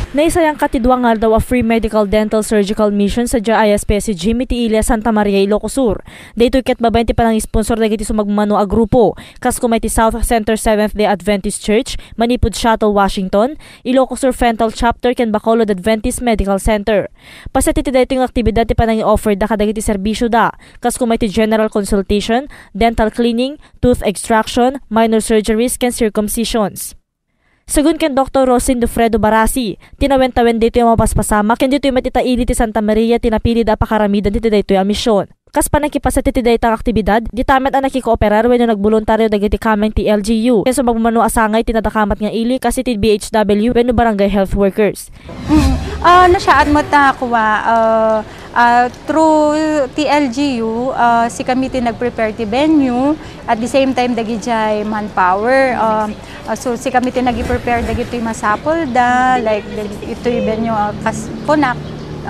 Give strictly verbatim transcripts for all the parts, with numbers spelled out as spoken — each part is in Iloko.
Naisayangkat ti dua nga aldaw a free medical dental surgical mission sadiay I S P S C gym iti Ilia, Santa Maria, Ilocos Sur. Daytoy ket babaen ti panangisponsor dagiti sumagmamano a grupo, kas kuma iti South Center Seventh-day Adventist Church, manipud Seattle, Washington, Ilocos Sur Fental Chapter ken Bacolod Adventist Medical Center. Paset iti daytoy nga aktibidad ti panangi-offerda kadagiti serbisioda, kas kuma iti general consultation, dental cleaning, tooth extraction, minor surgeries, ken circumcisions. Sagun ken Doktor Rosin Dufredo Barasi, ti nawentawen daytoy a mapaspasamak ken ditoy met ita ili ti Santa Maria ti napilida a pakaramidan ti daytoy a mision. Kas pannakipasset iti dayta nga aktibidad, dita met a nakikooperar wenno nagboluntario dagiti kameng ti L G U ken sumagmamano a sangay ti nadakamat nga ili kas iti B H W wenno barangay health workers. Mm. Ah, nasyaat met a kua, ah, ah, through ti L G U, ah, sikami ti nag-prepare ti venue, at the same time, dagidiay manpower. Ah, ah, so, sikami ti nag-prepare dagitoy masapulda, like, dagitoy venue, ah, kas-, kunak,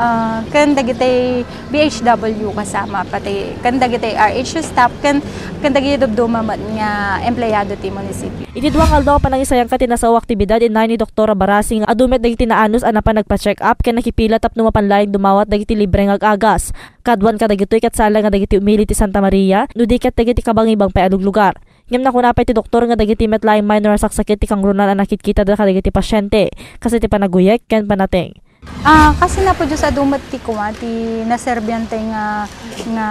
ah, ken dagiti B H W kasama, pati ken dagiti R H U staff, ken, ken dagiti dumduma met nga empleyado ti munisipyo. Iti dua nga aldaw a panangisayangkat ti nasao a aktibidad, inna ni Doktora Barasi nga adu met dagiti naanus a napan nagpa-check up ken nakipila tapno mapan laeng dumawat dagiti libre nga agagas. Kaduan kadagitoy ket saan laeng nga dagiti umili ti Santa Maria, no di ket dagiti kabangibang pay a luglugar. Ngem nakuna pay ti doktor nga dagiti met laeng minor a saksakit ti kangrunaan a nakitkitada kadagiti pasiente, kas iti panaguyek ken panateng. Ah, kas napo Dios, adu met ti kua, ti naserbiantay nga, nga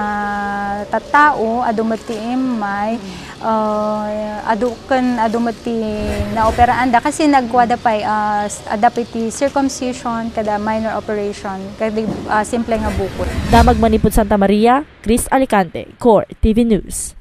tattao, adu met ti immay, ah, adu ken adu met ti naoperaanda. Kas nagkuada pay, ah, s-, adda pay ti circumcision, kada minor operation, kada, ah, simple nga bukod. Damag manipud Santa Maria, Chris Alicante, Core T V News.